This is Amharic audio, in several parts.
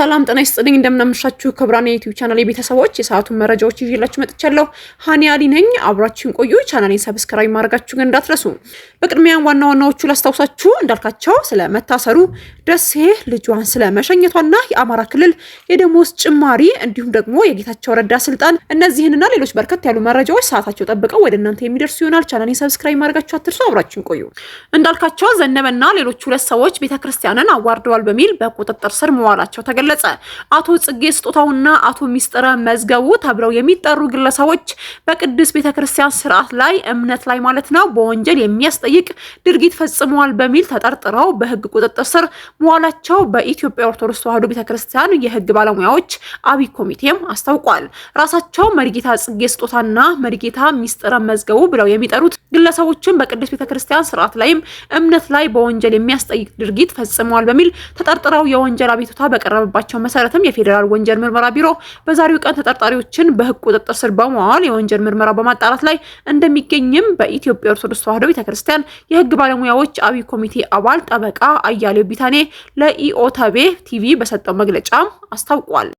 ሰላም ጤና ይስጥልኝ። እንደምን አመሻችሁ ክቡራን የ YouTube ቻናል የቤተሰቦች፣ የሰዓቱን መረጃዎች ይዤላችሁ መጥቻለሁ። ሀኒ አሊ ነኝ። አብራችሁን ቆዩ። ቻናሌን subscribe ማድረጋችሁ ግን እንዳትረሱ። በቅድሚያ ዋና ዋናዎቹ ላስታውሳችሁ። እንዳልካቸው ስለ መታሰሩ፣ ደሴ ልጇን ስለ መሸኘቷና የአማራ ክልል የደሞዝ ጭማሪ እንዲሁም ደግሞ የጌታቸው ረዳ ስልጣን፣ እነዚህንና ሌሎች በርከት ያሉ መረጃዎች ሰዓታቸው ጠብቀው ወደ እናንተ የሚደርሱ ይሆናል። ቻናሌን subscribe ማድረጋችሁ አትርሱ። አብራችሁን ቆዩ። እንዳልካቸው ዘነበና ሌሎች ሁለት ሰዎች ቤተክርስቲያንን አዋርደዋል በሚል በቁጥጥር ስር መዋላቸው ተገለጸ። አቶ ጽጌ ስጦታውና አቶ ሚስጥረ መዝገቡ ተብለው የሚጠሩ ግለሰቦች በቅድስት ቤተክርስቲያን ስርዓት ላይ፣ እምነት ላይ ማለት ነው፣ በወንጀል የሚያስጠይቅ ድርጊት ፈጽመዋል በሚል ተጠርጥረው በህግ ቁጥጥር ስር መዋላቸው በኢትዮጵያ ኦርቶዶክስ ተዋሕዶ ቤተክርስቲያን የህግ ባለሙያዎች አብይ ኮሚቴም አስታውቋል። ራሳቸው መሪጌታ ጽጌ ስጦታና መሪጌታ ሚስጥረ መዝገቡ ብለው የሚጠሩት ግለሰቦችን በቅድስት ቤተክርስቲያን ስርዓት ላይም እምነት ላይ በወንጀል የሚያስጠይቅ ድርጊት ፈጽመዋል በሚል ተጠርጥረው የወንጀል አቤቱታ በቀረበባቸው መሰረትም የፌዴራል ወንጀል ምርመራ ቢሮ በዛሬው ቀን ተጠርጣሪዎችን በህግ ቁጥጥር ስር በመዋል የወንጀል ምርመራ በማጣራት ላይ እንደሚገኝም በኢትዮጵያ ኦርቶዶክስ ተዋሕዶ ቤተክርስቲያን የህግ ባለሙያዎች አብይ ኮሚቴ አባል ጠበቃ አያሌው ቢታኔ ለኢኦተቤ ቲቪ በሰጠው መግለጫ አስታውቋል።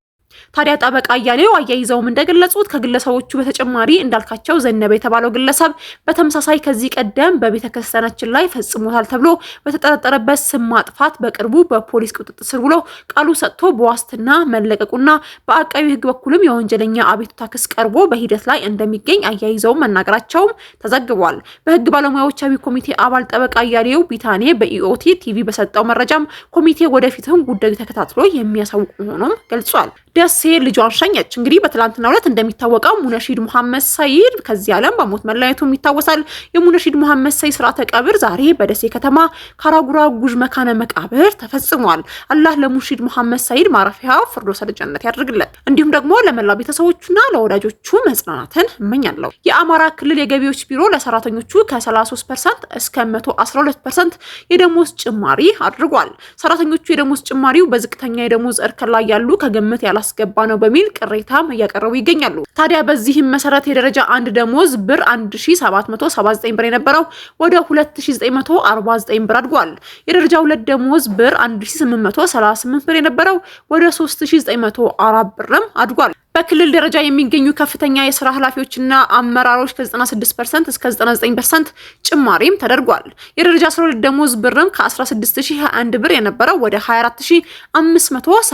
ታዲያ ጠበቃ አያሌው አያይዘውም እንደገለጹት ከግለሰቦቹ በተጨማሪ እንዳልካቸው ዘነበ የተባለው ግለሰብ በተመሳሳይ ከዚህ ቀደም በቤተክርስቲያናችን ላይ ፈጽሞታል ተብሎ በተጠረጠረበት ስም ማጥፋት በቅርቡ በፖሊስ ቁጥጥር ስር ውሎ ቃሉ ሰጥቶ በዋስትና መለቀቁና በአቃቢ ሕግ በኩልም የወንጀለኛ አቤቱታ ክስ ቀርቦ በሂደት ላይ እንደሚገኝ አያይዘው መናገራቸውም ተዘግቧል። በህግ ባለሙያዎች አብይ ኮሚቴ አባል ጠበቃ አያሌው ቢታኔ በኢኦቲ ቲቪ በሰጠው መረጃም ኮሚቴ ወደፊትም ጉዳዩ ተከታትሎ የሚያሳውቅ መሆኑም ገልጿል። ደሴ ልጇን ሸኘች። እንግዲህ በትላንትናው ዕለት እንደሚታወቀው ሙነሺድ ሙሐመድ ሰይድ ከዚህ ዓለም በሞት መለየቱም ይታወሳል። የሙነሺድ ሙሐመድ ሰይድ ስርዓተ ቀብር ዛሬ በደሴ ከተማ ካራጉራ ጉዥ መካነ መቃብር ተፈጽሟል። አላህ ለሙንሺድ ሙሐመድ ሰይድ ማረፊያ ፊርደውሰል ጀነት ያድርግለት። እንዲሁም ደግሞ ለመላው ቤተሰቦቹና ለወዳጆቹ መጽናናትን እመኛለሁ። የአማራ ክልል የገቢዎች ቢሮ ለሰራተኞቹ ከ33% እስከ 112% የደሞዝ ጭማሪ አድርጓል። ሰራተኞቹ የደሞዝ ጭማሪው በዝቅተኛ የደሞዝ እርከን ላይ ያሉ ከግምት ያላስገባ ነው በሚል ቅሬታም እያቀረቡ ይገኛሉ። ታዲያ በዚህም መሰረት የደረጃ አንድ ደሞዝ ብር 1779 ብር የነበረው ወደ 2949 ብር አድጓል። የደረጃ ሁለት ደሞዝ ብር 1838 ብር የነበረው ወደ 3904 ብርም አድጓል። በክልል ደረጃ የሚገኙ ከፍተኛ የስራ ኃላፊዎችና አመራሮች ከ96% እስከ 99% ጭማሪም ተደርጓል። የደረጃ 12 ደሞዝ ብርም ከ16021 ብር የነበረው ወደ 24583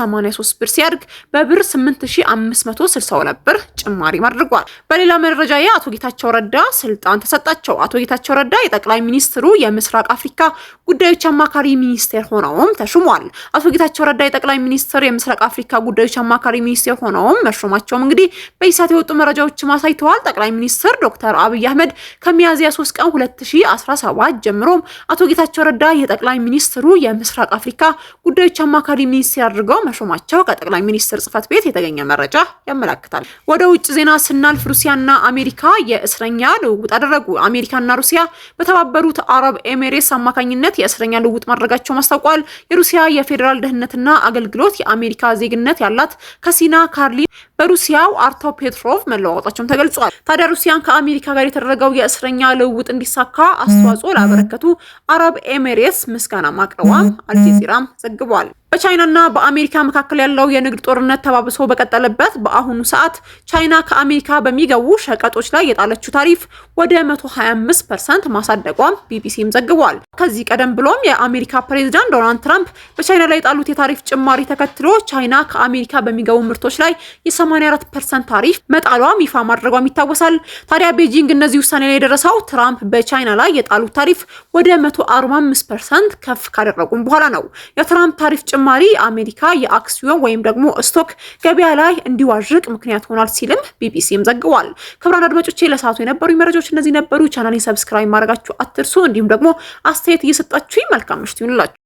ብር ሲያድግ በብር 8562 ብር ጭማሪም አድርጓል። በሌላ መረጃ የአቶ ጌታቸው ረዳ ስልጣን ተሰጣቸው። አቶ ጌታቸው ረዳ የጠቅላይ ሚኒስትሩ የምስራቅ አፍሪካ ጉዳዮች አማካሪ ሚኒስቴር ሆነውም ተሹሟል። አቶ ጌታቸው ረዳ የጠቅላይ ሚኒስትር የምስራቅ አፍሪካ ጉዳዮች አማካሪ ሚኒስቴር ሆነውም መሾማቸውም እንግዲህ በኢሳት የወጡ መረጃዎች አሳይተዋል። ጠቅላይ ሚኒስትር ዶክተር አብይ አህመድ ከሚያዝያ 3 ቀን 2017 ጀምሮ አቶ ጌታቸው ረዳ የጠቅላይ ሚኒስትሩ የምስራቅ አፍሪካ ጉዳዮች አማካሪ ሚኒስቴር አድርገው መሾማቸው ከጠቅላይ ሚኒስትር ጽህፈት ቤት የተገኘ መረጃ ያመላክታል። ወደ ውጭ ዜና ስናልፍ ሩሲያና አሜሪካ የእስረኛ ልውውጥ አደረጉ። አሜሪካና ሩሲያ በተባበሩት አረብ ኤሚሬትስ አማካኝነት የእስረኛ ልውውጥ ማድረጋቸውን አስታውቋል። የሩሲያ የፌዴራል ደህንነትና አገልግሎት የአሜሪካ ዜግነት ያላት ክሪስቲና ካርሊ በሩሲያው አርቶ ፔትሮቭ መለዋወጣቸውም ተገልጿል። ታዲያ ሩሲያን ከአሜሪካ ጋር የተደረገው የእስረኛ ልውውጥ እንዲሳካ አስተዋጽኦ ላበረከቱ አረብ ኤሚሬትስ ምስጋና ማቅረቧም አልጀዚራም ዘግቧል። በቻይናና በአሜሪካ መካከል ያለው የንግድ ጦርነት ተባብሶ በቀጠለበት በአሁኑ ሰዓት ቻይና ከአሜሪካ በሚገቡ ሸቀጦች ላይ የጣለችው ታሪፍ ወደ 125% ማሳደጓም ቢቢሲም ዘግቧል። ከዚህ ቀደም ብሎም የአሜሪካ ፕሬዚዳንት ዶናልድ ትራምፕ በቻይና ላይ የጣሉት የታሪፍ ጭማሪ ተከትሎ ቻይና ከአሜሪካ በሚገቡ ምርቶች ላይ የ84% ታሪፍ መጣሏም ይፋ ማድረጓም ይታወሳል። ታዲያ ቤጂንግ እነዚህ ውሳኔ ላይ የደረሰው ትራምፕ በቻይና ላይ የጣሉት ታሪፍ ወደ 145% ከፍ ካደረጉም በኋላ ነው። የትራምፕ ታሪፍ ጭማሪ አሜሪካ የአክሲዮን ወይም ደግሞ stock ገበያ ላይ እንዲዋዥቅ ምክንያት ሆኗል ሲልም ቢቢሲም ዘግቧል። ክቡራን አድማጮቼ ለሰዓቱ የነበሩ መረጃዎች እነዚህ ነበሩ። ቻናሌን subscribe ማድረጋችሁ አትርሱ። እንዲሁም ደግሞ አስተያየት እየሰጣችሁ መልካም ምሽት ይሁንላችሁ።